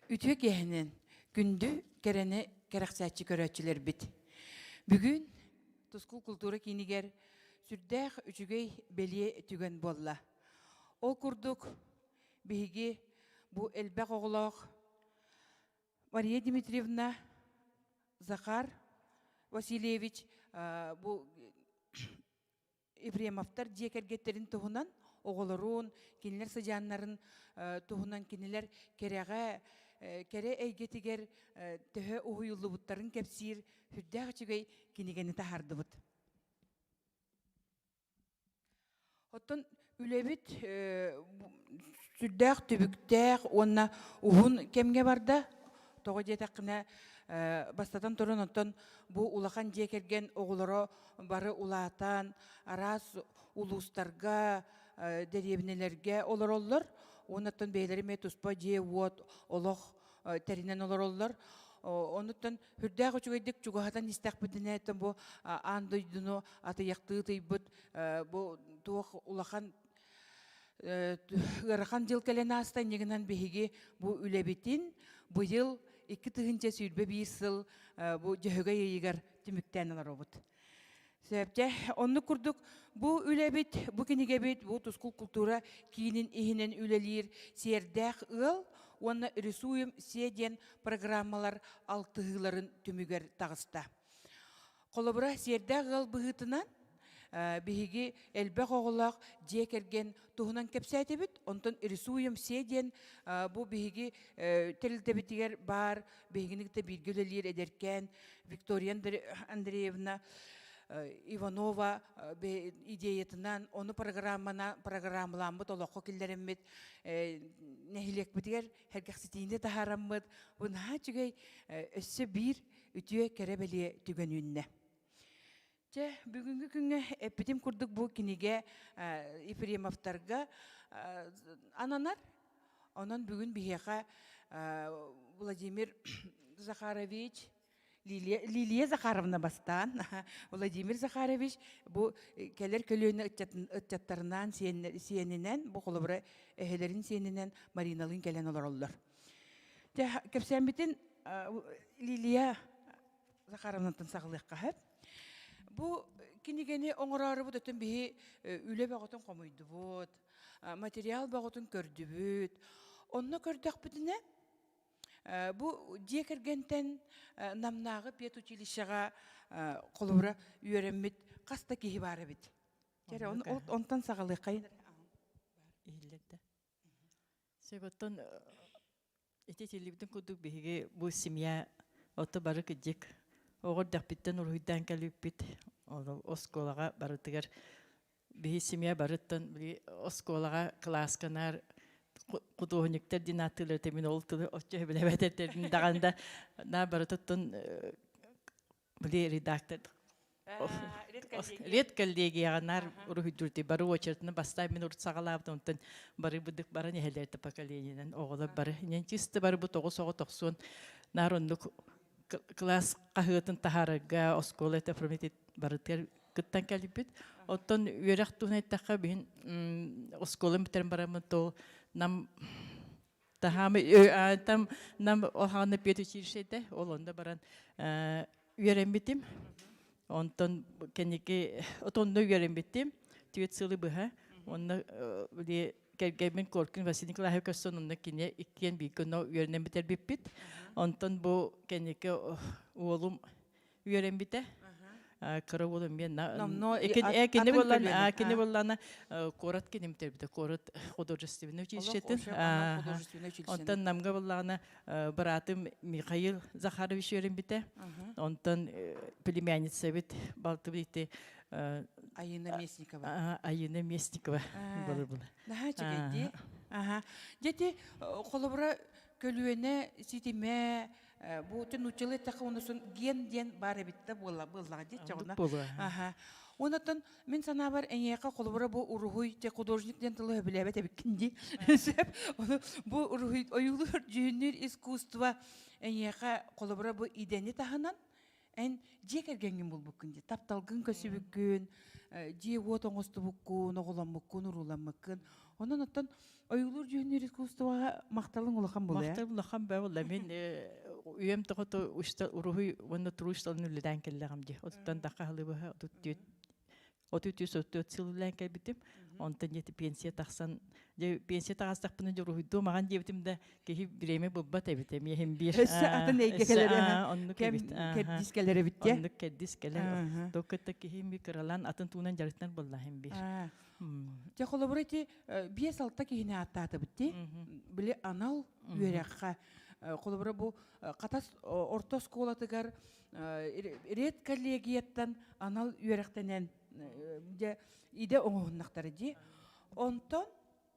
Үтүө киэһэнэн күндү кэрэни кэрэхсээччи көрөөччүлэрбит. Бүгүн Тускул култуура киинигэр сүрдээх үчүгэй бэлиэ түгэн буолла. Ол курдук биһиги бу элбэх оҕолоох Мария Дмитриевна, Захар Васильевич бу Ефремовтар дьиэ кэргэттэрин туһунан, оҕолорун, кинилэр сыдьааннарын туһунан кинилэр кэрэҕэ, кэрэ эйгэтигэр төһө уһуйуллубуттарын кэпсиир сүрдээх үчүгэй кинигэни таһаардыбыт. Оттон үлэбит сүрдээх түбүктээх уонна уһун кэмҥэ барда. Тоҕо диэтэххинэ, бастатан туран, оттон бу улахан дьиэ кэргэн оҕолоро бары улаатан, араас улуустарга, дэриэбинэлэргэ олороллор. Уонна оттон бэйэлэрэ эмиэ туспа дьиэ-уот, олох тэринэн олороллор. Онуттан Үрдээх үчүгэйдик чугаһатан истэхпитинэ, бу аан дойдуну атыйахтыы ытыйбыт бу туох улахан ыарахан дьыл кэлэн ааста иннигинэн биһиги бу үлэбитин быйыл 2021 сыл бу Дьөһөгөй ыйыгар түмүктээн олоробут. Сөп, оннук курдук бу үлэбит, бу кинигэбит, бу Тускул култуура киинин иһинэн үлэлиир Сиэрдээх ыал уонна Рисуем все диэн программалар алтыһыыларын түмүгэр таҕыста. Холобура, сиэрдээх ыал быһыытынан биһиги элбэх оҕолоох дьиэ кэргэн туһунан кэпсээтибит. Онтон Рисуем все диэн бу биһиги тэрилтэбитигэр баар биһигини кытта бииргэ үлэлиир эдэркээн Виктория Андреевна Иванова идеятынан ону программана программаламмыт олоххо киллэриммит нэһилиэкпитигэр сэргэхситиини таһаараммыт бу наһаа үчүгэй өссө биир үтүө кэрэ бэлиэ түгэн үүннэ. Чэ, бүгүҥҥү күҥҥэ эппитим курдук бу кинигэ Ефремовтарга ананар. Онон бүгүн биһиэхэ Владимир Захарович, Лилия, Лилия Захаровна бастаан, Владимир Захарович бу кэлэр көлүөнэ ыччаттарынаан сиэнинэн, бу холобура эһэлэрин сиэнинэн Мариналыын кэлэн олороллор. Кэпсээммитин Лилия Захаровнаттан саҕалыахха сөп. Бу кинигэни оҥороорубут өтөн биһи үлэ бөҕөтүн хомуйдубут, материал бөҕөтүн көрдүбүт. Онно көрдөхпүтүнэ, бу дьиэ кэргэнтэн Намнааҕы педучилищеҕа холобура үөрэммит хас да киһи баар эбит. Дьэ, онтон саҕалыаххайын. Иһиллэрдэ. Сөп, оттон ити этиллибитин курдук биһиги бу семья ото бары кыдьык оҕо эрдэхпиттэн уруһуйдаан кэлбиппит. Ол оскуолаҕа барытыгар биһи семья барыттан били оскуолаҕа кылааска наар худуоһунньуктар диэн ааттыыллар этэ мин ол тылы оччо сөбүлээбэт этим даҕаны да наар барытыттан били редактор редколлегияҕа наар уруһуйдуур бары очередны бастаан мин урут саҕалаабытым онтон бары быдык баран иһэллэр поколениенан оҕолор бары инэн чисто бары бу тоҕус оҕо тохсуон наар оннук кылаас хаһыатын таһаарарга оскуола это оформить барытыгар кыттан кэлбит оттон үөрэх туһунан эттэххэ биһин оскуолам бүтэрэн бараммын то нам таһаамы там нам оһаҕана педучилище этэ ол онно баран үөрэммитим. Онтон кэнники отонно үөрэммитим. Түөрт сылы быһа. Онно били кэргэммин Коркин Василий Николаевич көрсөн онно кини иккиэн бииргэ онно үөрэнэн бүтэрбиппит. Онтон бу кэнники уолум үөрэммитэ. Кыра уолум мен кини буоллан кини буоллана куорат киним бүтэрбитэ куорат художественный училищетын онтон намга буоллаҕына быраатым Михаил Захарович үөрэммитэ. Онтон племянницабыт балтыбыт ити Айына Местникова. Айына Местникова былыр была. Наһаа үчүгэй дии. Аха. Дьэти холобура көлүөнэ ситимэ бу нууччалыы эттэххэ онуsun ген диэн баар эбит да буолла буоллаҕа дии чоҕуна. Аха. Онотон Мин санаабар эйиэхэ холобура бу уруһуй те художник диэн тылы сөбүлээбэт эбиккин дии. Сөп. Ону бу уруһуй ойуулуур дьүһүннүүр искусство эйиэхэ холобура бу идэни таһынан эн дьиэ кэргэҥҥин булбуккун дии. Тапталгын көсүбүккүн, дьиэ-уот оҥостубуккун, оҕоломмуккун, урууламмыккын. Онон оттон ойуулуур дьүһүннүүр искусствоҕа махталыҥ улахан буолуо. Махтал улахан баа буолла. Мин үйэм тоҕото уста уруһуй уонна туруусталын үлэлээн кэллэҕим дии. Отуттан дахха халыбыһа 34 33 сыл үлэлээн кэлбитим. Онтон дьэ пенсия тахсан, дьэ пенсия таҕыстахпына дьэ уруһуйдуом маҕан диэбитим да киһи бириэмэ булбат эбит эмиэ иһин биир. Өссө атын эйгэ кэлэр оннук кэм эбит. Кэрдиис кэлэр эбит дьэ. Оннук кэрдиис кэлэр. Токкотто киһи ми кыралаан атын туунан дьарыктанар буоллаһым биир. Дьэ холобура ити 5-6 киһини ааттаатыбыт дии. Били анал үөрэххэ холобура бу Хатас орто оскуолатыгар ред коллегияттан анал үөрэхтэнэн дьэ идэ оҥоһуннахтара дии. Онтон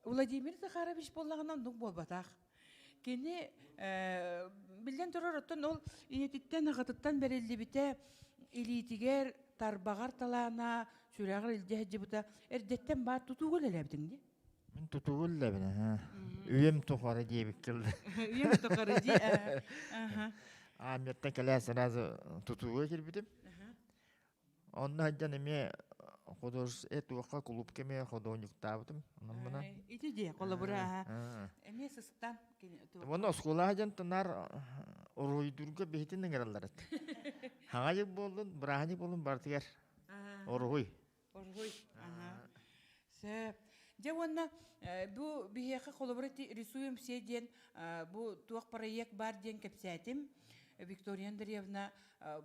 Владимир Захарович буоллаҕына оннук буолбатах. Кини биллэн турар оттон ол ийэтиттэн аҕатыттан бэриллибитэ илиитигэр тарбаҕар талаана сүрэҕэр илдьэ сылдьыбыта эрдэттэн баар тутууга үлэлээбитиҥ дии. Мин тутууга үлэлээбин аһаа. Үйэм тухары диэбиккэ Үйэм тухары дии. Ааммыттан кэлээ сразу тутууга киирбитим. Онно сылдьан эмиэ худож туохха кулуупка эмиэ художниктаабытым. Онон мына Ити дии холобура эмиэ сыстан Уонна оскуолаҕа дьон тунаар уруһуйдуурга биһитин ыҥыраллар эт. Хаҥа дьыл буоллун, бырааһынньык буоллун барытыгар уруһуй. Уруһуй. Сөп. Дьэ уонна бу биһиэхэ холобура ити рисуем все диэн бу туох проект бар диэн кэпсээтим. Виктория Андреевна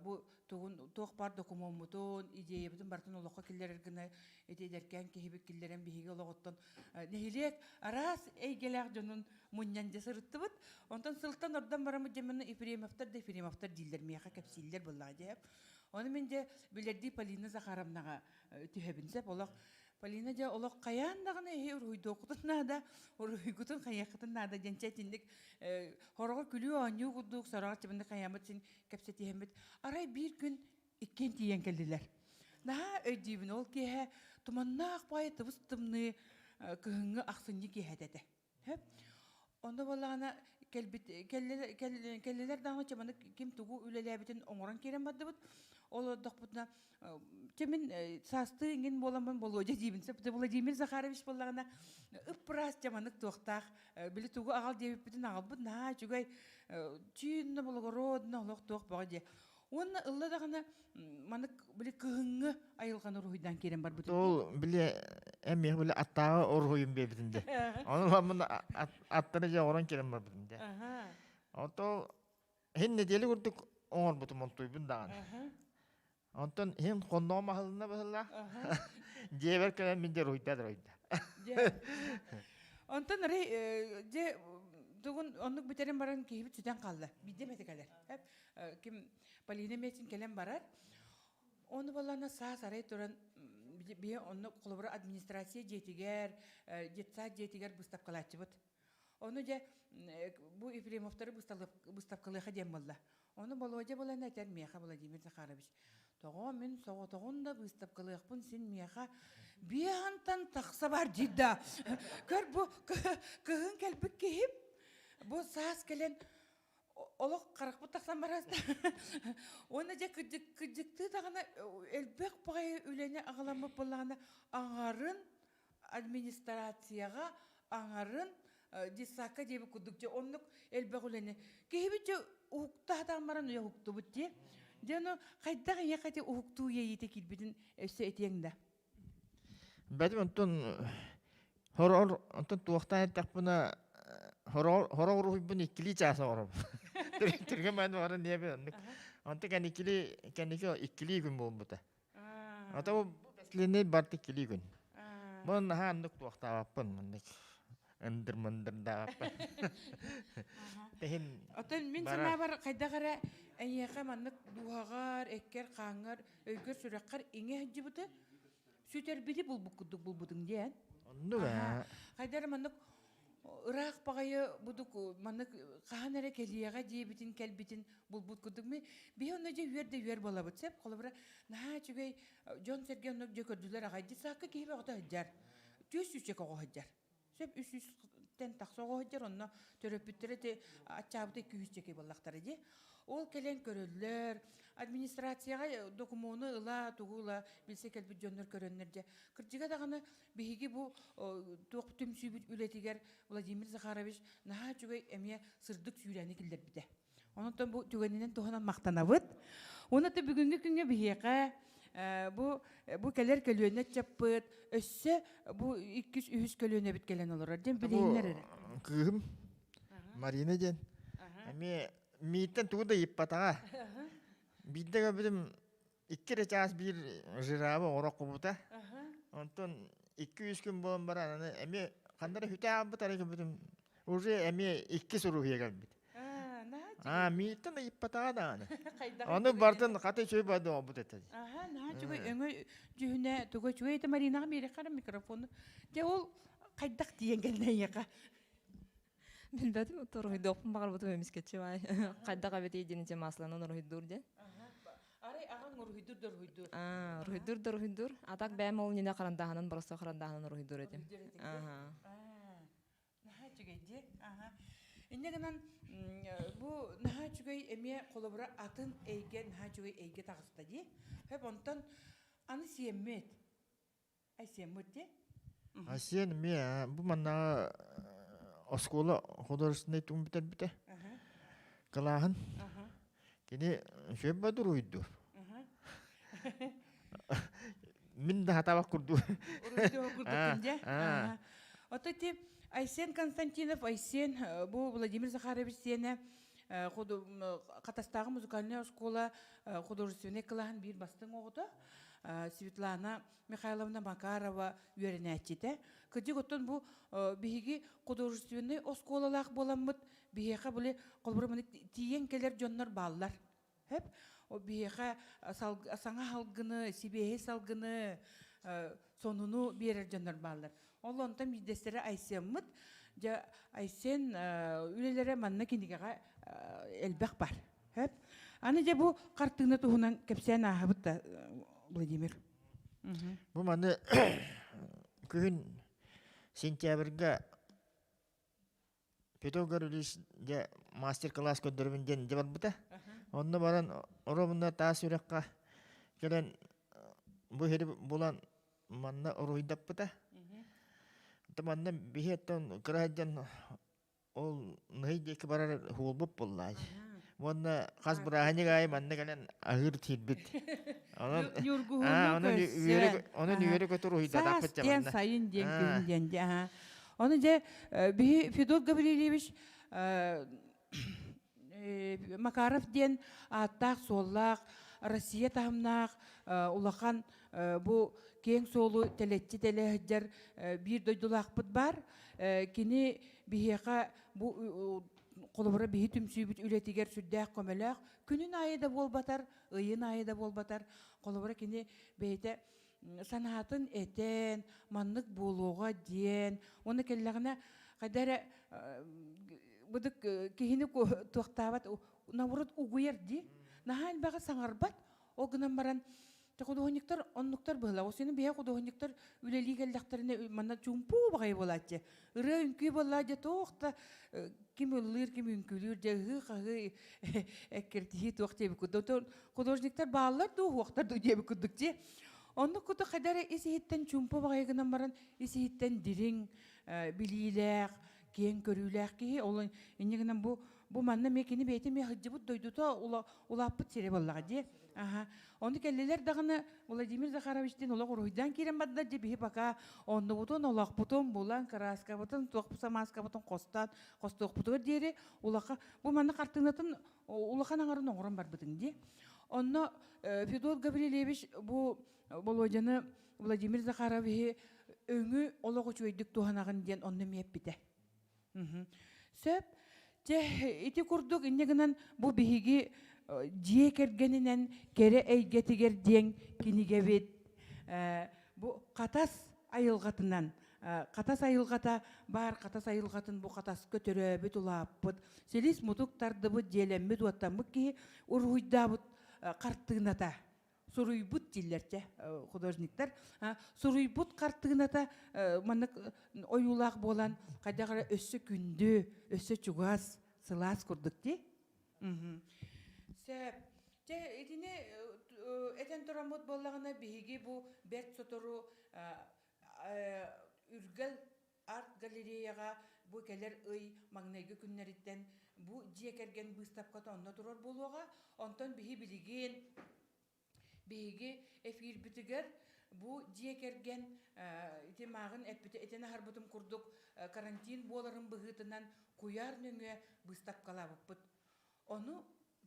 бу тугун туох баар докумуоммутун, идеябытын барытын олоххо киллэрэр гына ити эдэркээн киһибит киллэрэн биһиги олоҕуттан нэһилиэк араас эйгэлээх дьонун мунньан дьэ сырыттыбыт. Онтон сылтан ордон бараммыт дьэ манна Ефремовтар да Ефремовтар дииллэр миэхэ кэпсииллэр буоллаҕа дьэ. Ону мин дьэ билэрдии Полина Захаровнаҕа түһэбин сөп олох Полина дьэ олох хайаан даҕаны эһи уруһуйдуоххутун наада, уруһуйгутун хайыаххытын наада диэн чэ итинник хороҕор күлүү оонньуу курдук сороҕор чыбыннык хайааммыт син кэпсэтиһэммит арай биир күн иккиэн тиийэн кэллилэр. Наһаа өйдүүбүн ол киэһэ туманнаах баайы тыбыс тымныы кыһыҥҥы ахсынньы киэһэтэ этэ. Онно буоллаҕына кэлбит кэллилэр даҕаны чаманы ким тугу үлэлээбитин оҥорон киирэн бардыбыт. Ол олордохпутуна чэ мин саастыы иҥин буоламмын Болуодьа диибин сөп. Владимир Захарович буоллаҕына ып-ыраас чаманык туохтаах били тугу аҕал диэбиппитин аҕалбыт наһаа үчүгэй чүүннэ благородно олох туох бөҕө диэ. Уонна ылла даҕаны манык били кыһыҥҥы айылҕаны уруһуйдаан киирэн барбыт. Ол били эмиэ били аттааҕы уруһуйум биэрбитин де. Ону ламмын аттары дьэ оҥорон киирэн барбытым де. Ото иһин нэдиэлэ курдук оҥорбутум онтуйбун даҕаны. Онтон иһин хонноҕум аһылына быһыллаах. Дьиэбэр кэлэн мин дьэ уруһуйда уруһуйда. Онтон арай дьэ тугун оннук бүтэрин баран киһибит сүтэн хаалла. Биирдэ эмэтэ кэлэр. Ким Полина Метин кэлэн барар. Ону балана саас арай туран биһи онно холобура администрация дьиэтигэр, детсад дьиэтигэр быыстапкалааччыбыт. Ону дьэ бу Ефремовтары быыстапкалыаха диэн буолла. Ону Володя булан этэр миэхэ Владимир Захарович. Тоҕо мин соҕотоҕун да быыстапкалыахпын син миэхэ биэһантан тахса бар диир да. Көр бу кыһын кэлбит киһим бу саас кэлэн олох харахпыт тахсан барар уонна дьэ кырдьык кырдьыктыы даҕаны элбэх баҕайы үлэни аҕаламмыт буоллаҕына аҥарын администрацияҕа аҥарын детсадка диэбит курдук дьэ оннук элбэх үлэни киһибит дьэ уһукта сатаан баран уйа уһуктубут дии дьэ ону хайдах эйиэхэ ити уһуктуу иэйиитэ киирбитин өссө этиэҥ да. Бэтим онтон хороор онтон туохтаан эттэхпинэ хороор хороо уруһуйбун иккилии чаас оҥоробун. Түргэн баҕайы баран диэбин оннук. Онтон кэнникили кэнники иккилии күн буолбута. Ата бу бэслиэнэй барыта иккилии күн. Бу наһаа оннук туохтаабаппын маннык ындыр мындырдаабаппын. Тэһин Оттон мин барар. санаабар хайдах эрэ эйиэхэ маннык дууһаҕар, эккэр-хааҥҥар, өйгөр-сүрэххэр иҥэ сылдьыбыты сүтэрбити булбут курдук булбутуҥ диэн. Оннук ээ. Хайдах эрэ маннык ыраах баҕайы будук маннык хаһан эрэ кэлиэҕэ диэбитин кэлбитин булбут курдук ми биһи онно дьэ үөр да үөр буолабыт сөп холобура наһаа үчүгэй дьон-сэргэ оннук дьэ көрдүлэр аҕай дьыссаакка киһи бөҕөтө сылдьар түөс сүүсчэкэ оҕо сылдьар сөп үс сүүстэн тахса оҕо сылдьар онно төрөппүттэрэ ити аччаабыта 200 чэки буоллахтара дии. Ол кэлэн көрөллөр, администрацияҕа докумуону ыла, тугу ыла билсэ кэлбит дьоннор көрөннөр дьэ. Кырдьыга даҕаны биһиги бу туох түмсүүбүт үлэтигэр Владимир Захарович наһаа үчүгэй эмиэ сырдык сүүрээни киллэрбитэ. Онон бу түгэнинэн туһанан махтанабыт. Уонна бүгүҥҥү күҥҥэ биһиэхэ бу бу кэлэр көлүөнэ ыччаппыт өссө бу иккис үһүс көлүөнэбит кэлэн олорор диэн билиһиннэр эрэ. Кыыһым Марина диэн эмиэ мииттэн тугу да ыйыппатаҕа. Биирдэ көрбүтүм икки эрэ чаас биир жираба оҥоро кубута. Онтон икки-үс күн буолан баран аны эмиэ ханна эрэ хүтэ аалбыт арай көрбүтүм уже эмиэ икки суруһуйа кэлбит. Аа, мииттэн ыйыппатаҕа даҕаны. Ону бартын хата үчүгэй барды оҥорбут этэ. Аха, наһаа үчүгэй өҥө дьүһүнэ туга үчүгэй этэ Маринаҕа биэриэххэ эрэ микрофону. Дьэ ол хайдах тиийэн кэллэ эйиэхэ? Билбэтим, уруһуйдуохпун баҕарбытым эмискэччи баай. Хайдах эбитий диэн ичэ масланан уруһуйдуур диэн. Арай аҕаҥ уруһуйдуур да уруһуйдуур. Аа, уруһуйдуур да уруһуйдуур. А так бэйэм ол иннинэ харандааһынан боростуой харандааһынан уруһуйдуур этим. Аха. Наһаа үчүгэй дии. Аха. Инньэ гынан бу наһаа үчүгэй эмиэ холобура атын эйгэ наһаа үчүгэй эйгэ таҕыста дии. Хөп онтон аны сиэммит. Ай сиэммит дии. А сиэн эмиэ бу маннаҕа оскуола художественнай тугун бүтэрбитэ. Кылааһын. Кини үчүгэй дуруйдуур. Мин да хатабах курдук. Уруйдуу курдуккун дьэ. Ото ти Айсен Константинов, Айсен бу Владимир Захарович сиэнэ Хатастааҕы музыкальнай оскуола художественнай кылааһын биир бастыҥ оҕото Светлана Михайловна Макарова үөрэнээччитэ. Кырдьык оттон бу биһиги художественнай оскуолалаах буоламмыт биһиэхэ били холобура маны тиийэн кэлэр дьоннор бааллар. Хөп биһиэхэ саҥа салгыны, сибиэһэй салгыны, сонуну биэрэр дьоннор бааллар. Ол онтон биирдэстэрэ Айсеммыт. Дьэ, Айсен үлэлэрэ манна кинигэҕэ элбэх бар. Хөп. Аны дьэ бу хартыына туһунан кэпсээн ааһабыт да, Владимир. Бу маны күһүн сентябрьга Петр Гаврилович дьэ мастер-класс көрдөрөбүн диэн дьэ барбыта. Онно баран оромуна таас үрэххэ кэлэн бу иһири булан манна уруһуйдаппыта. Манна биһи оттон кыра сылдьан ол ныһый диэки барар хуолбут буоллаай. Уонна хас бырааһынньык аайы манна кэлэн аһыыр тиирбит. Онон Ньургуһуну көрсөн. Онон үөрэ көтөр уруһуйдатаппыт Саас диэн сайын диэн күһүн диэн дьэ. Ону дьэ биһи Федот Гаврильевич Макаров диэн ааттаах-суоллаах, Россия таһымнаах улахан бу киэҥ суолу тэлэччи тэлэ сылдьар биир дойдулаахпыт баар. Кини биһиэхэ бу холобура биһи түмсүүбүт үлэтигэр сүрдээх көмөлөөх. Күнүн аайы да буолбатар, ыйын аайы да буолбатар, холобура кини бэйэтэ санаатын этэн, маннык буолуоҕа диэн, уонна кэллэҕинэ хайда эрэ быдык киһини туохтаабат, наоборот угуйар дии. Наһаа элбэҕи саҥарбат, ол гынан баран худуоһунньуктар оннуктар быһыылаах. Осуну биһэ худуоһунньуктар үлэлии кэллэхтэринэ манна чуумпу баҕайы буолааччы. Ырыа үҥкүү буоллаа дьэ туох да ким ыллыыр, ким үҥкүүлүүр дьэ ыһыы-хаһыы эккиртиһии туох диэбит курдук. Художниктар бааллар дуу, уһуохтар дуу диэбит курдук дии. Оннук курдук хайда эрэ ис-иһиттэн чуумпу баҕайы гынан баран ис-иһиттэн дириҥ, билиилээх, киэҥ көрүүлээх киһи. Ол инньэ гынан бу бу манна эмиэ кини бэйэтэ эмиэ сылдьыбыт дойдута улааппыт сирэ буоллаҕа дии. Аха. Ону кэллилэр даҕаны Владимир Захаровичтыын олох уруһуйдаан киирэн бардылар дьэ биһи пока оннубутун, олохпутун булан, кырааскабытын, туох самааскабытын хостоон, хостуохпутугар диэри улахан бу манна хартыынатын улахан аҥарын оҥорон барбытыҥ дии. Онно Федот Гаврильевич бу Володяны Владимир Захаровиһы өҥү олох үчүгэйдик туһанаҕын диэн онно эмиэ эппитэ. Сөп. Чэ, ити курдук инньэ гынан бу биһиги дьиэ кэргэнинэн кэрэ эйгэтигэр диэн кинигэбит бу Хатас айылҕатынан Хатас айылҕата баар Хатас айылҕатын бу Хатаска төрөөбүт улааппыт силис мутук тардыбыт дьиэлэммит уоттаммыт киһи уруһуйдаабыт хартыыната суруйбут дииллэр чэ художниктар суруйбут хартыыната маннык ойуулаах буолан хайдах эрэ өссө күндү өссө чугас сылаас курдук дии. Сөп. Чэ, итини этэн тураммыт буоллаҕына, биһиги бу бэрт сотору Үргэл арт-галереяҕа бу кэлэр ый маҥнайгы күннэриттэн бу дьиэ кэргэн быыстапката онно турар буолуоҕа. Онтон биһи билигин биһиги эфирбитигэр бу дьиэ кэргэн ити мааҕын эппитэ этэн аһарбытым курдук карантин буоларын быһыытынан куйаар нөҥүө быыстапкалаабыппыт. Ону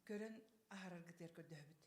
көрөн аһараргытыгар көрдөһөбүт.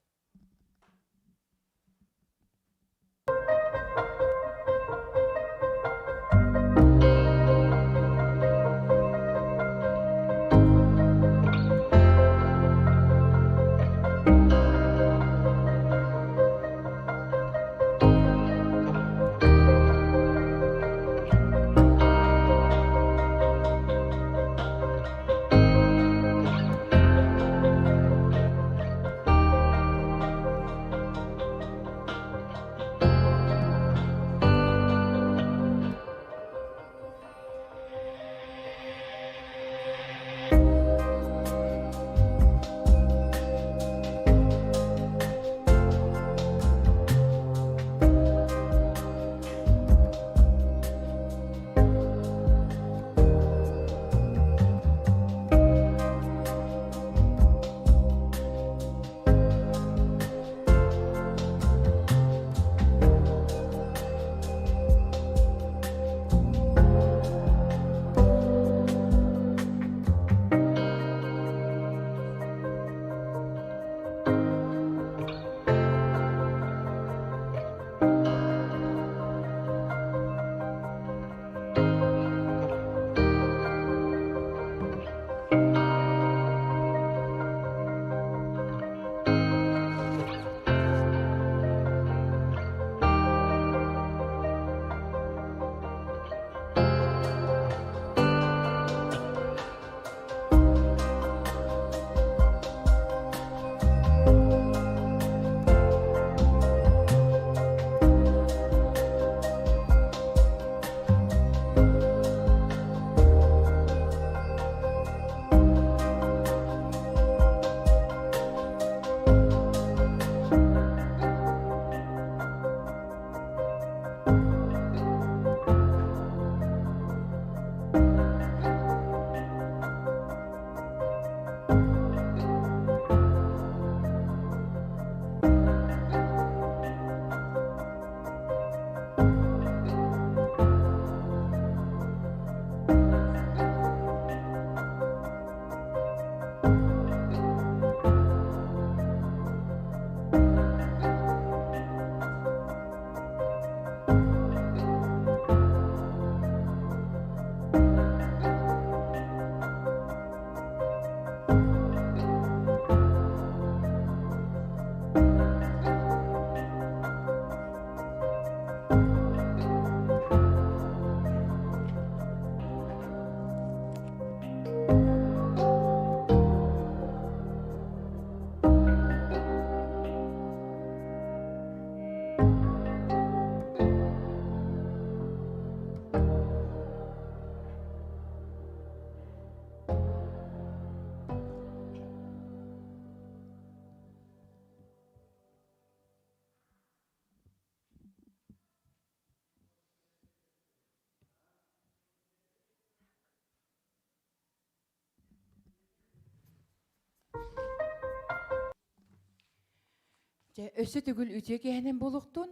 Дьэ, өссө төгүл үтүө киэһэнэн буолуохтун.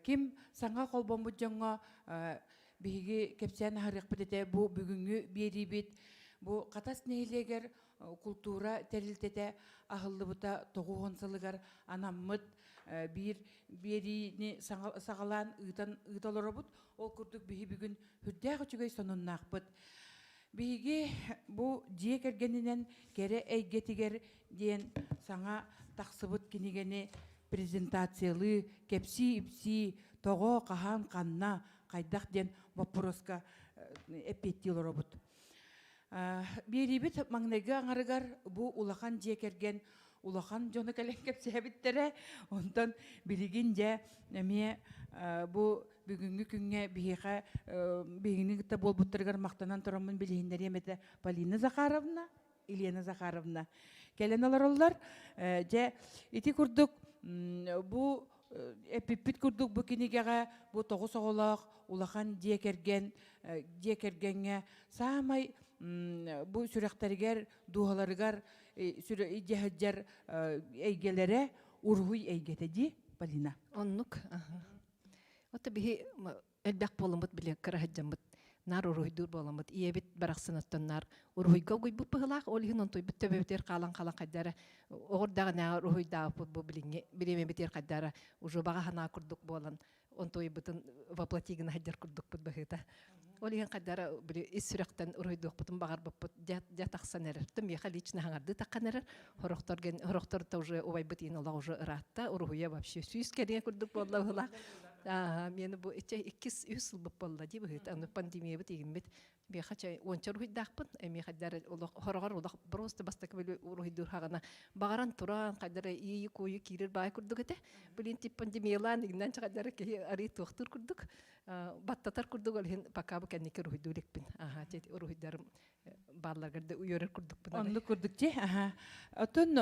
Ким саҥа холбоммут дьоҥҥо биһиги кэпсээн аһарыахпыт этэ бу бүгүҥҥү биэриибит бу Хатас нэһилиэгэр култуура тэрилтэтэ аһыллыбыта 90 сылыгар анаммыт биир биэриини саҕалаан ыытан ыыта олоробут. Ол курдук биһи бүгүн сүрдээх үчүгэй сонуннаахпыт. Биһиги бу дьиэ кэргэнинэн кэрэ эйгэтигэр диэн саҥа тахсыбыт кинигэни презентациялыы, кэпсии-ипсии, тоҕо, хаһан, ханна, хайдах диэн боппуруоска эппиэттии олоробут. Биэриибит маҥнайгы аҥарыгар бу улахан дьиэ кэргэн улахан дьону кэлэн кэпсээбиттэрэ. Онтон билигин дьэ эмиэ бу бүгүҥҥү күҥҥэ биһиэхэ биһигини кытта буолбуттарыгар махтанан тураммын билиһиннэриэм этэ Полина Захаровна. Елена Захаровна кэлэн олороллор. Дьэ, ити курдук бу эппиппит курдук бу кинигэҕэ бу тоҕус оҕолоох улахан дьиэ кэргэн дьиэ кэргэҥҥэ саамай бу сүрэхтэригэр, дууһаларыгар илдьэ сылдьар эйгэлэрэ уруһуй эйгэтэ дии, Полина? Оннук. Ото биһи элбэх буоламмыт били кыра сылдьаммыт наар уруһуйдуур буоламмыт ийэбит барахсан оттон наар уруһуйга угуйбут быһылаах ол иһин онтуйбут төбөбүтүгэр хаалан хаалан хайдара оҕурдаҕынааҕы уруһуйдаабыппыт бу билиҥҥи бириэмэбитигэр хайдара уже баҕа санаа курдук буолан онтуйбутун воплоти гына сылдьар курдукпут быһыыта ол иһин хайдара били ис сүрэхтэн уруһуйдуохпутун баҕарбыппыт дьэ дьэ тахсан эрэр то миэхэ лично хаҥардыы таххан эрэр хорохтор хорохтор то уже убайбыт иин олох уже ыраатта уруһуйа вообще сүүс кэриҥэ курдук буолла быһылаах Миэнэ бу ичэ иккис үс сылбыт буолла дии быһыыта. Аны пандемиябыт игиммит. Биэхэ чай уонча уруһуйдаахпын. Эмиэ хайдар олох хороҕор олох просто бастакы били уруһуйдуур хаҕына баҕаран туран хайдар иэйи куойу киирэр баай курдук этэ. Блин тип пандемиялаан игиннэн чахайдар киһи арый туохтуур курдук баттатар курдук ол иһин пока бу кэнники уруһуйдуу иликпин. Аха уруһуйдарым баалларгар да үөрэр курдукпун. Оннук курдук дии. Аха. Оттон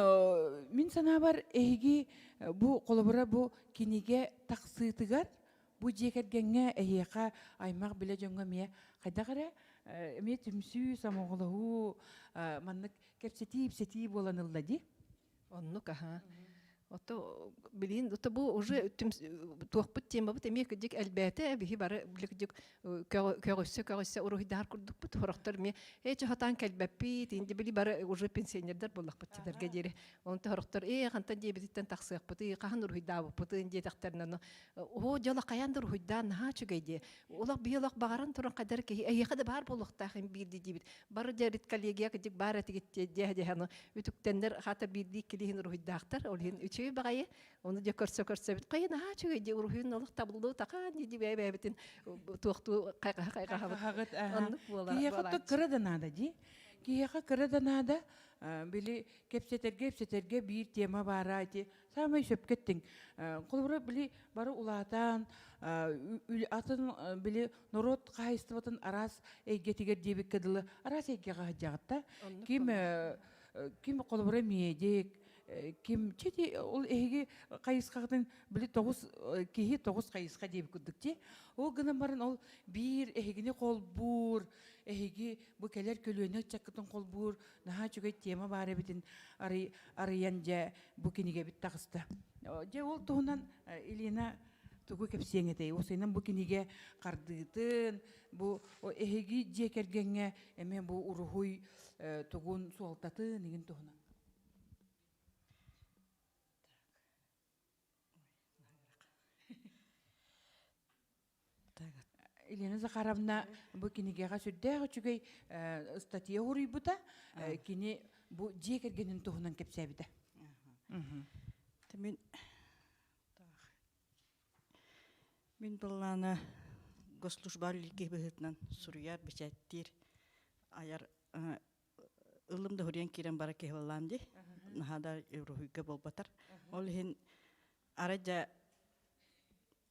мин санаабар эһиги бу холобура бу кинигэ тахсыытыгар бу дьиэ кэргэҥҥэ эһиэхэ аймах билэ дьоҥҥо эмиэ хайдах эрэ эмиэ түмсүү, сомоҕолоһуу маннык кэпсэтии-ипсэтии буолан ылла дии. Оннук аһа. Ото билин ото бу уже туохпут темабыт эмиэ кырдьык элбээтэ биһи бары били кырдьык көҕүссэ көҕүссэ уруһуйдаһар курдукпут хорохтор эмиэ ээ чохотаан кэлбэппит инди били бары уже пенсионердар буоллахпыт тилэргэ диэри онто хорохтор ээ хантан диэбититтэн тахсыахпытый хаһан уруһуйдаабыппытын диэтэхтэринэ оо дьоло хайаан да уруһуйдаан наһаа үчүгэй диэ олох биһи олох баҕаран туран хайдар киһи эйиэхэ да баар буолуохтаах им биирдии диибит бары дьэ коллегия кырдьык баар этигит диэ диэ үтүктэннэр хата биирдии иккилиһин уруһуйдаахтар ол иһин үчүгэй баҕайы ону дьэ көрсө көрсөбүт хайа наһаа үчүгэй дии уруһуйун олох табыллыы такаан дии дии бэйэ-бэйэбитин туохтуу хайҕаһа хайҕаһабыт оннук буолар киһиэхэ то кыра да наада дии киһиэхэ кыра да наада били кэпсэтэргэ ипсэтэргэ биир тема баара ити саамай сөпкө эттиҥ холобура били бары улаатан атын били норуот хаһайыстыбатын араас эйгэтигэр диэбиккэ дылы араас эйгэҕэ сылдьаҕыт да ким ким холобура медик ким чити ол эһиги хайысхаҕытын били тоҕус киһи тоҕус хайысха диэбит курдук ти ол гынан баран ол биир эһигини холбуур эһиги бу кэлэр көлүөнэ ыччаккытын холбуур наһаа үчүгэй тема баар эбитин арыйан дьэ бу кинигэбит таҕыста дьэ ол туһунан Елена тугу кэпсиэҥ этэй уопсайынан бу кинигэ хардыытын бу эһиги дьиэ кэргэҥҥэ эмиэ бу уруһуй тугун суолтатын игин туһунан Елена Захаровна бу кинигэҕэ сүрдээх үчүгэй статья уруйбута. Кини бу дьиэ кэргэнин туһунан кэпсээбитэ. Мин Мин былаана госслужба үлэлиир быһыытынан суруйар, бэчээттиир, айар ыллым да хуруйан киирэн бара киһи буоллаам дии. Наһаа да уруһуйга буолбатар. Ол иһин арай дьэ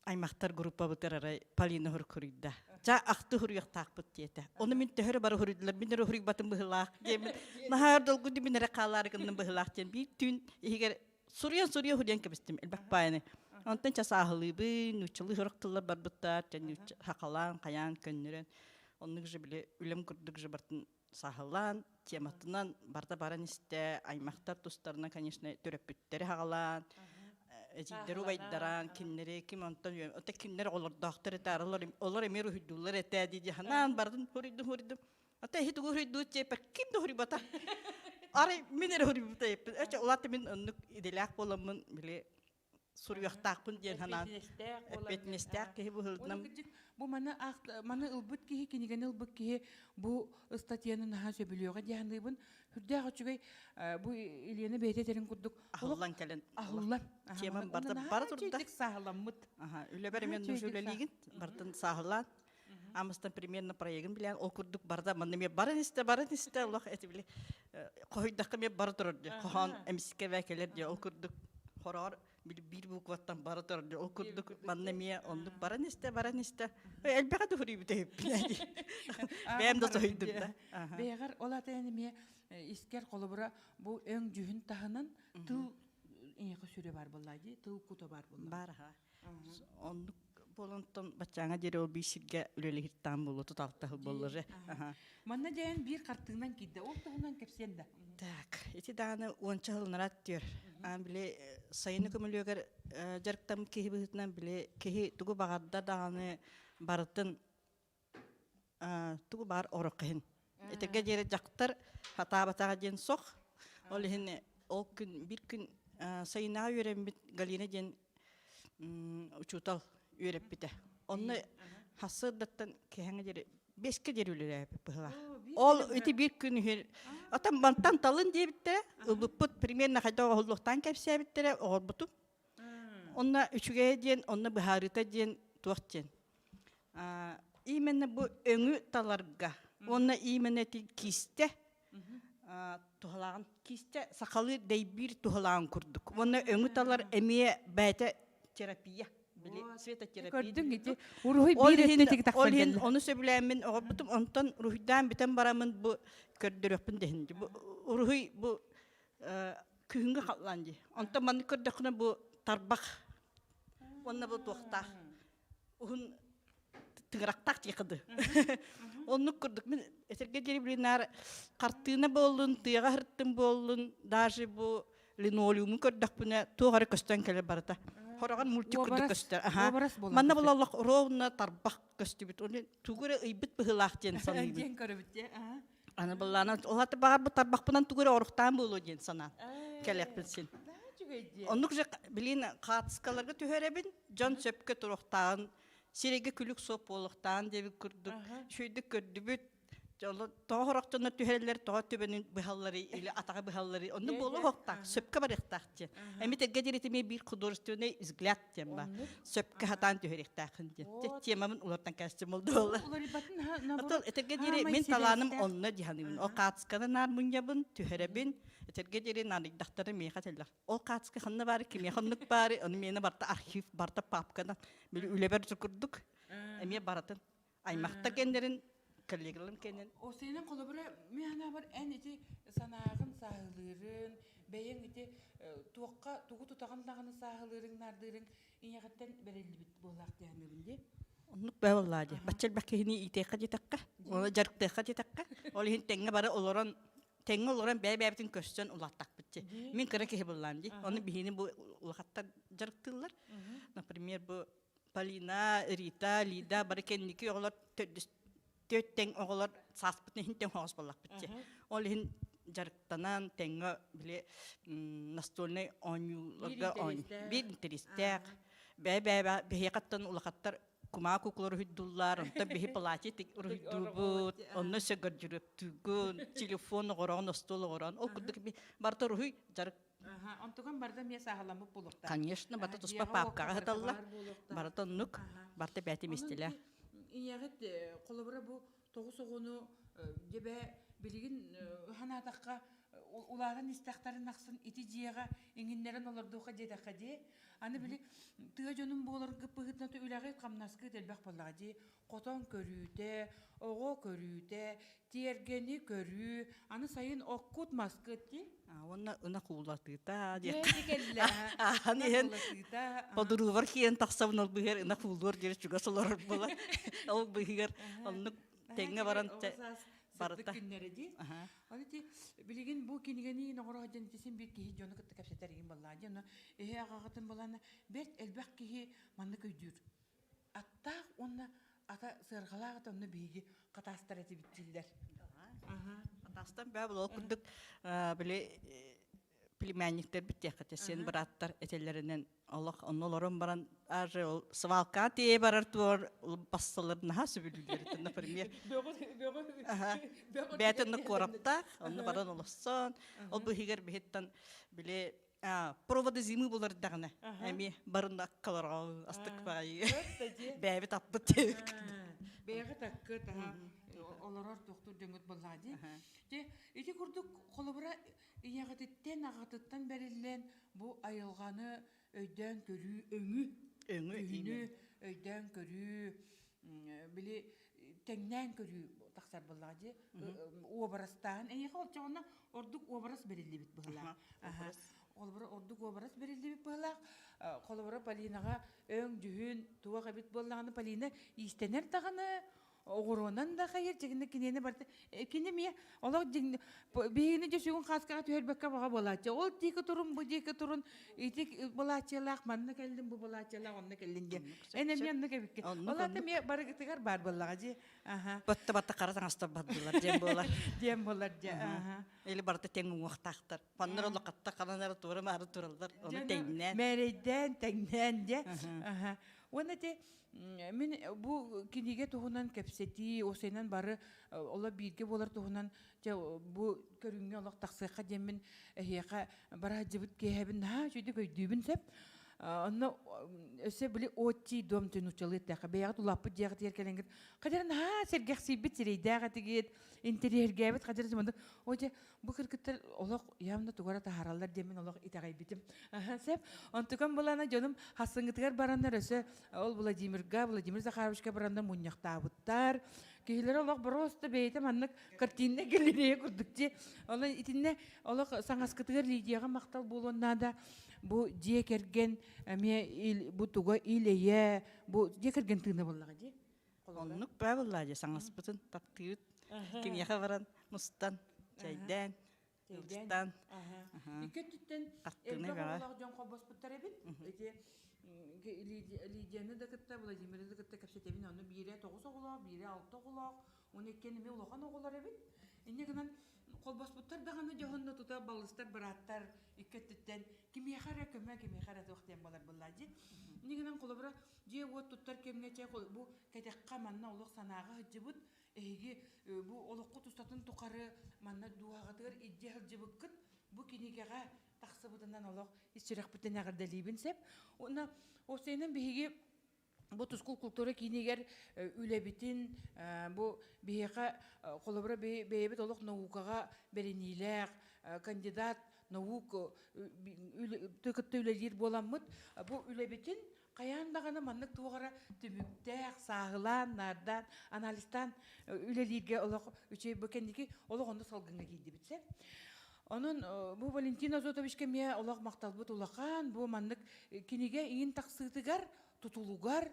аймахтар группабытыгар арай Полина хуруйда. Ча ахты хуруйахтаахпыт диэтэ. Ону мин төһөрө бары хуруйдулар, мин эрэ хуруйбатым быһылаах диэммин. Наһаа долгуйдум мин эрэ хаалаары гынным быһылаах диэн биир түүн иһигэр суруйан суруйа хуруйан кэбистим элбэх баайаны. Онтон ча сааһылыыбын, нууччалыы сорох тыллар барбыттар, хахалаан, хайаан көннөрөн. Оннук же били үлэм курдук же бартын саһылаан, тематынан барда баран истэ, аймахтар тустарынан, конечно, төрөппүттэри хаҕалаан, эдьиийдэр убайдараан, кинилэри ким онтон ота кинилэр олордоохтор этэ, аралар олор эмиэ уруһуйдууллар этэ дии дии ханаан бардын хуруйдум хуруйдум. Ата иһит уруһуйдуу диэппэр ким да уруйбата. Арай мин эрэ уруйбута эппин. Эчэ улаата мин оннук идэлээх буоламмын били суруйуохтаахпын диэн санаан эппиэтинэстээх киһи быһыытынан бу маны маны ылбыт киһи кинигэни ылбыт киһи бу ыстатыйаны наһаа сөбүлүөҕэ дии саныыбын сүрдээх үчүгэй бу Елена бэйэтэ этэрин курдук аһыллан кэлэн аһыллан темам барда бара турда сааһыламмыт үлэбэр эмиэ нужно үлэлиигин бартын сааһылаан Амыстан примерно проегын билэн ол курдук барда манна эмиэ баран истэ баран истэ олох эти били хоһуйдахха эмиэ бара турар дии хоһоон эмискэ бээ кэлэр дии ол курдук хороҕор биир букваттан бара турар дии ол курдук манна эмиэ оннук баран истэ баран истэ элбэҕи да суруйбут эбиппин дии бэйэм да соһуйдум да бэйэҕэр ол ата эмиэ. искер холобура бу өҥ дьүһүн таһынан тыл эйиэхэ сүрэ бар буолла дии, тыл кута бар буолла. Бар аха. Оннук буолонтон баччааҥа диэри ол биир сиргэ үлэлиһиттаан буолуо туталтаһыл буоллар. Манна дьээн биир хартыынан киирдэ. Ол туһунан кэпсиэн да. Так, ити даҕаны уонча сылынарат түөр. Аан били сайыны көмөлүөгэр дьарыктам киһи быһыытынан били киһи тугу баҕарда даҕаны барытын тугу баар орох иһин. Этэргэ диэри дьахтар хатаабатаҕа диэн сох. Ол иһин ол күн биир күн сайынаҕа үөрэммит Галина диэн учуутал үөрэппитэ. Онно хассыырдаттан киһэҥэ диэри бэскэ диэри үлэлээбит быһыылаах. Ол ити биир күн үһү Отон мантан талын диэбиттэрэ, ылбыппыт примерно хайдах оһоллуохтаан кэпсээбиттэрэ, оҕорбутум. Онно үчүгэйэ диэн, онно быһаарыыта диэн туох диэн. Именно бу өҥү таларга уонна именно ити киистэ туһалааҕын киистэ сахалыы дэйбиир туһалааҕын курдук. Уонна өҥү талар эмиэ бэйэтэ терапия. Били светотерапия. Көрдүҥ ити уруһуй биир өттө тиги тахсан Ол иһин ону сөбүлээммин оҕорбутум. Онтон уруһуйдаан бүтэн бараммын бу көрдөрүөхпүн дэһин. Бу уруһуй бу күһүҥҥү халлаан дии. Онтон маннык көрдөххүнэ бу тарбах уонна бу туохтаах уһун тыҥырахтаах диэхэ Оннук курдук мин этэргэ диэри билинаар хартыына буоллун, тыаҕа сырыттым буоллун, даже бу линолеуму көрдөхпүнэ туох эрэ көстөн кэлэр барыта. Хороҕон мультик курдук көстөр. Манна була ровно тарбах көстүбүт. Оны тугу эрэ ыйбыт быһыылаах диэн саныыбын. Диэн көрөбүт дии. Аны былаана ол аты баҕар бу тарбахпынан тугу эрэ оруктаан буолуо диэн санаан кэлиэхпин син. Оннук же билин хаатыскаларга түһэрэбин, дьон сөпкө туруохтааҕын, сирэйгэ күлүк суох буолуохтааҕын диэбит курдук үчүгэйдик көрдүбүт. Тоҕо хорохтонор түһэрэллэр, тоҕо төбөнү быһаллары или атаҕы быһаллары оннук буолуохтаах, сөпкө барыахтаах диэн. Эми тэлгэ диэри биир художественный взгляд диэн ба. Сөпкө хатаан түһэриэхтээххин диэн. Темабын улартан кээстим болду. Отол этэргэ диэри мин талааным онно дьаһаныбын. Ол хаацканы наар мунньабын, түһэрэбин. Этэргэ диэри наадыйдахтары миэхэ этэллэр. Ол хаацка ханна баары, кимиэхэ оннук баары, ону миэнэ барта архив, барта папканан. Били үлэбэр курдук. Эмиэ барытын аймахта кэннэрин, коллегаларым кэннин. О сенин холобура мен санаабар эн ити санааҕын сааһылыырын, бэйэҥ ити туохха тугу тутаҕын даҕаны сааһылыырыҥ, наардыырыҥ ийэҕиттэн бэриллибит буоллаах диэхинэбин дии. Оннук бээ буоллаа дии. Бачча элбэх киһини иитиэххэ диэтэххэ, уонна дьарыктыахха диэтэххэ, ол иһин тэҥҥэ бары олорон тэҥҥэ олорон бэйэ-бэйэбитин көрсөн улааттахпыт дии. Мин кыра киһи буоллаам дии. Ону биһини бу улахаттар дьарыктыыллар. Например, бу Полина, Рита, Лида бары кэнники оҕолор төрт тэҥ оҕолор сааспытын иһин тэҥ оҕос буоллахпыт дии. Ол иһин дьарыктанан тэҥҥэ били настольнай оонньууларга биир интэриэстээх бэйэ-бэйэ биһиэхэттэн улахаттар кумаа куклар уруһуйдууллар, онтон биһи платье уруһуйдуубут, онно өссө гардеробтуугун, телефон оҕороон, остуол оҕороон, ол курдук барыта уруһуй дьарык. Онтуган барыта эмиэ сааһыламмыт буолуохтаах. Конечно, барыта туспа папкаҕа сыталлар, барыта оннук, барыта бэйэтэ миэстэлээх. Ийэҕит холобура бу тоҕус оҕону дьэбэ билигин санаатахха улаатан истэхтэрин ахсын ити дьиэҕэ иҥиннэрэн олордуохха диэтэххэ дии. Аны били тыа дьонун буоларгыт быһыытынан үлэҕит хамнаскыт элбэх буоллаҕа дии. Хотон көрүүтэ, оҕо көрүүтэ, тиэргэни көрүү, аны сайын оккут маскыт дии. Уонна ынах уулатыыта диэххэ. Кэллэ. Ааһан иһэн подуруубар киирэн тахсабын ол быһыгар ынах уулуор диэри чугас олорор буолар. Ол быһыгар оннук тэҥҥэ баран барыта. күннэрэ дии. Аны ити билигин бу кинигэни оҥоро диэн ити син биир киһи дьону кытта кэпсэтэр игин буоллаа дии. Ону эһэ аҕаҕытын булан бэрт элбэх киһи маннык өйдүүр. Аттаах уонна ата сыарҕалаах ата онно биһиги хатаастар этибит дииллэр. Хатаастан бээ ол курдук били племянниктэрбит диэххэ сен бырааттар этэллэринэн олох онно олорон баран даже ол свалкаҕа тиэйэ барар туор бассалар наһаа сөбүлүүллэр например бэйэтэ онно куораптаах онно баран олоссон ол быһыгар биһиттан били проводы зимы булар даҕаны эмиэ барын аккаларга астык баҕайы бэйэбит аппыт бэйэҕит аккыт олорор тохтур дьоҥҥут буоллаҕа дии Дьэ, ити курдук холобура ийэҕититтэн, аҕатыттан бэриллэн бу айылҕаны өйдөөн көрүү, өҥү, өҥү өйдөөн көрүү, били Тэҥнээн көрүү тахсар буоллаҕа дии. Уобарастааһын. Эйиэхэ олчоҕуна ордук уобарас бэриллибит быһыылаах. Холобура, ордук уобарас бэриллибит быһыылаах. Холобура, Полинаҕа өҥ, дьүһүн туох эбит буоллаҕына, Полина иистэнэр даҕаны, оҕуруонан да хайыр дьигинэ киниэнэ барыта кини эмиэ олох дьиҥ биһигини дьэ сүгүн хааскаҕа түһэрбэккэ баҕа буолааччы ол диэки турун бу диэки турун ити былааччыялаах манна кэллин бу былааччыялаах онно кэллин диэн эн эмиэ оннук эбиккин ол аата эмиэ барыгытыгар баар буоллаҕа дии аха Батта батта хара таҥастар бардылар диэн буолар. Диэн буолар дьэ аха. Или барыта тэҥ уҥуохтаахтар. Паннар олоххатта ханан туора маары тураллар. Ону тэҥнээн. Мээрэйдээн, тэҥнээн дьэ. Аха. Уонна те мин бу кинигэ туһунан кэпсэтии, осенан бары оло бииргэ буолар туһунан дьэ бу көрүҥҥэ олох тахсыахха диэммин эһиэхэ бараһдьыбыт киэһэбин наһаа үчүгүйдүк өйдүүбүн сөп. Онно өссө били отчий дом түн учалы эттэхэ бэйэҕит улааппыт дьиэҕитигэр кэлэҥҥит хадьар наһаа сэргэхсийбит сирэйдээх этигит интэриэһиргээбит хадьар дьыманнык о дьэ бу кыргыттар олох явно тугара таһаараллар диэммин олох итэҕэйбитим сөп онтукам булана дьонум хассыҥҥытыгар бараннар өссө ол Владимирга Владимир Захаровичка бараннар мунньахтаабыттар киһилэрэ олох просто бэйэтэ маннык картинная галерея курдук дии онон итиннэ олох саҥаскытыгар Лидияҕа махтал буолуон наада бу дьиэ кэргэн эмиэ бу туга ил-эйэ бу дьиэ кэргэн тыына буоллаҕа дии Оннук баа буоллаа дии саҥаспытын таптыыбыт киниэхэ баран мустан чэйдээн ылыстаан Икки өттүттэн элбэх оҕолоох дьон холбоспуттар эбит. Ити Лидияны да кытта, Владимиры да кытта кэпсэтэбин. Ону биирэ тоҕус оҕолоох, биирэ алта оҕолоох, уонна иккиэн эмиэ улахан оҕолор эбит. Инньэ гынан холбоспуттар даҕаны дьоһунна тута балыстар, бырааттар икки өттүттэн кимиэхэ эрэ көмө, кимиэхэ эрэ туох диэн буолар буоллаа дии. Инньэ гынан холобура дьиэ-уот туттар кэмҥэ чэ бу кэтэххэ манна олох санааҕа сылдьыбыт эһиги бу олоххут устатын тухары манна дууһаҕытыгар илдьэ сылдьыбыккыт бу кинигэҕэ тахсыбытынан олох ис сүрэхпиттэн эҕэрдэлиибин сөп. Уонна уопсайынан биһиги бу Тускул култуура киинигэр үлэбитин бу биһиэхэ холобура бэйэбит олох наукаҕа бэриниилээх кандидат наук кытта үлэлиир буоламмыт бу үлэбитин хайаан даҕаны маннык туох эрэ түмүктээх сааһылаан наардаан анализтаан үлэлииргэ олох үчүгэй бу кэнники олох онно салгыҥҥа киирдибит сөп Онон бу Валентин Азотовичка эмиэ олох махталбыт улахан. Бу маннык кинигэ иҥин тахсыытыгар, тутулугар,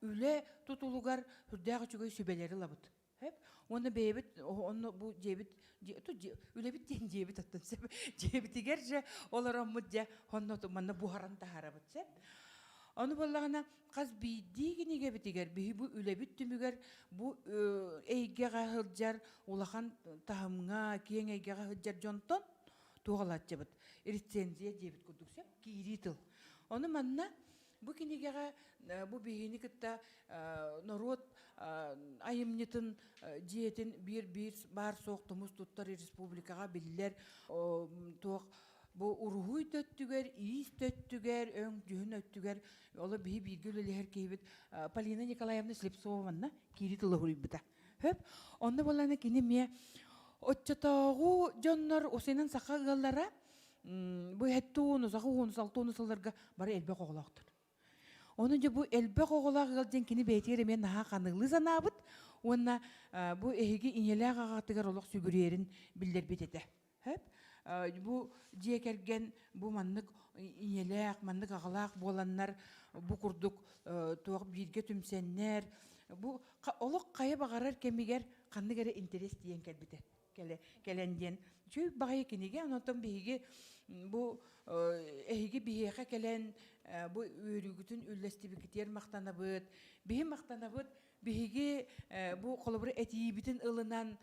үлэ тутулугар сүрдээх үчүгэй сүбэлэри ылабыт. Хөп. Уонна бэйэбит онно бу дьиэбит үлэбит диэн дьиэбит оттон сөп. Дьиэбитигэр же олороммут дьэ онно манна буһаран таһаарабыт сөп. Ону буоллаҕына хас биирдии кинигэбитигэр биһи бу үлэбит түмүгэр бу эйгэҕэ сылдьар улахан таһымҥа киэҥ эйгэҕэ сылдьар дьонтон туох ылааччыбыт рецензия диэбит курдук сөп киирии тыл ону манна бу кинигэҕэ бу биһини кытта норуот айымньытын дьиэтин биир-биир баар суох тумус туттар республикаҕа биллэр туох Бу уруһуй да өттүгэр, иис да өттүгэр, өҥ-дьүһүн өттүгэр оло биһи бииргэ үлэлэһэр киһибит Полина Николаевна Слепцова киири тыла суруйбута. Хөп. Онно буоллаҕына кини эмиэ оччотооҕу дьоннор усуйанан саха ыаллара бу хэттууну, саха уону, салтууну сылларга бары элбэх оҕолоохтор. Ону дьэ бу элбэх оҕолоох ыал диэн кини бэйэтигэр эмиэ наһаа ханыылыы санаабыт уонна бу эһиги ийэлээх аҕатыгар олох сүгүрүйэрин биллэрбит этэ. Сөп. Бу дьиэ кэргэн бу маннык ийэлээх, маннык аҕалаах буоланнар бу курдук туох бииргэ түмсэннэр бу олох хайа баҕарар кэмигэр ханнык эрэ интэриэс тиийэн кэлбитэ кэлэ кэлэн диэн үчүгэй баҕайы кинигэ онтон биһиги бу эһиги биһиэхэ кэлэн бу үөрүүгүтүн үллэстибиккитигэр махтанабыт биһи махтанабыт Биһиги бу холобур этиибитин ылынан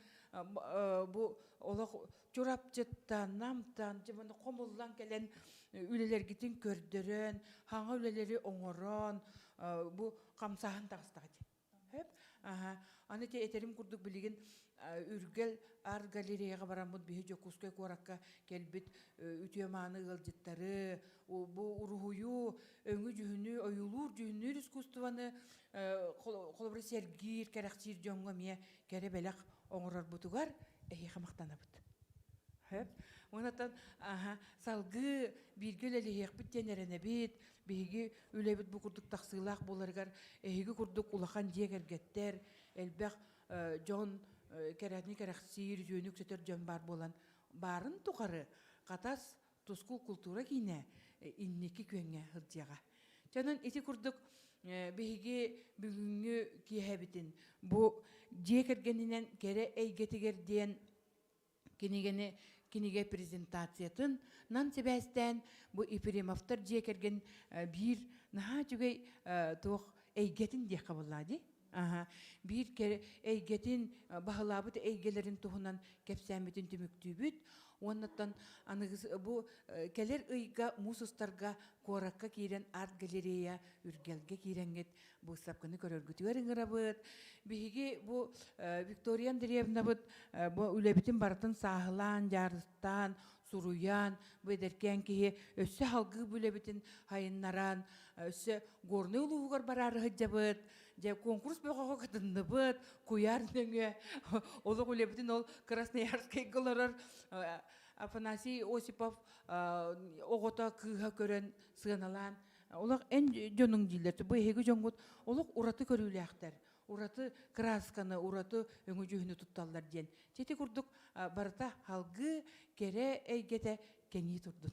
бу олох Чурапчыттан, Намтан дьэ хомуллан кэлэн үлэлэргитин көрдөрөн, хаҥа үлэлэри оҥорон бу хамсааһын таҕыстаҕа дии. Хөп? Аха. Аны те этерим курдук билигин Үргэл арт-галереяҕа бараммыт биһи Дьокуускай куоракка кэлбит үтүө-мааны ыалдьыттары, бу уруһуйу, өҥү-дьүһүнү, ойуулуур-дьүһүннүүр искусствоны холобура сэргиир, кэрэхсиир дьоҥҥо эмиэ кэрэ бэлэх оҥорорбутугар эһиэхэ махтанабыт. Хөп. Уонатан салгыы бииргэ үлэлэһиэхпит диэн эрэнэбит. Биһиги үлэбит бу курдук тахсыылаах буоларыгар эһиги курдук улахан дьиэ кэргэттэр, элбэх. дьон кэрэни кэрэхсиир, үтүөнү үксэтэр дьон баар буолан баарын тухары Хатас Тускул култуура киинэ инники күөҥҥэ сылдьыаҕа. Дьонон ити курдук биһиги бүгүҥҥү киэһэбитин бу дьиэ кэргэнинэн кэрэ эйгэтигэр диэн кинигэни кинигэ презентациятын нан сибээстээн бу Ефремовтар дьиэ кэргэн биир наһаа үчүгэй туох эйгэтин диэххэ буоллаа дии. Аха. Биир кэрэ эйгэтин, баһылаабыт эйгэлэрин туһунан кэпсээммитин түмүктүүбүт. Уоннаттан аныгыс бу кэлэр ыйга муус устарга куоракка киирэн арт-галерея Үргэлгэ киирэҥҥит быыстапканы көрөргүтүгэр ыҥырабыт. Биһиги бу Виктория Андреевнабыт бу үлэбитин барытын сааһылаан, дьаарыстаан, суруйан, бу эдэркээн киһи өссө салгыы бу үлэбитин хайыннаран, өссө Горнай улууһугар бараары сылдьабыт. Дьэ, конкурс бөҕөҕө кытынныбыт, куйаар нөҥүө олох үлэбитин ол Красноярскайга олорор Афанасий Осипов оҕото кыыһа көрөн сыаналаан олох эн дьонуҥ дииллэр. Бу эһиги дьоҥҥут олох ураты көрүүлээхтэр, ураты красканы, ураты өҥү-дьүһүнү тутталлар диэн. Ити курдук барыта салгыы кэрэ эйгэтэ кэҥии турдун.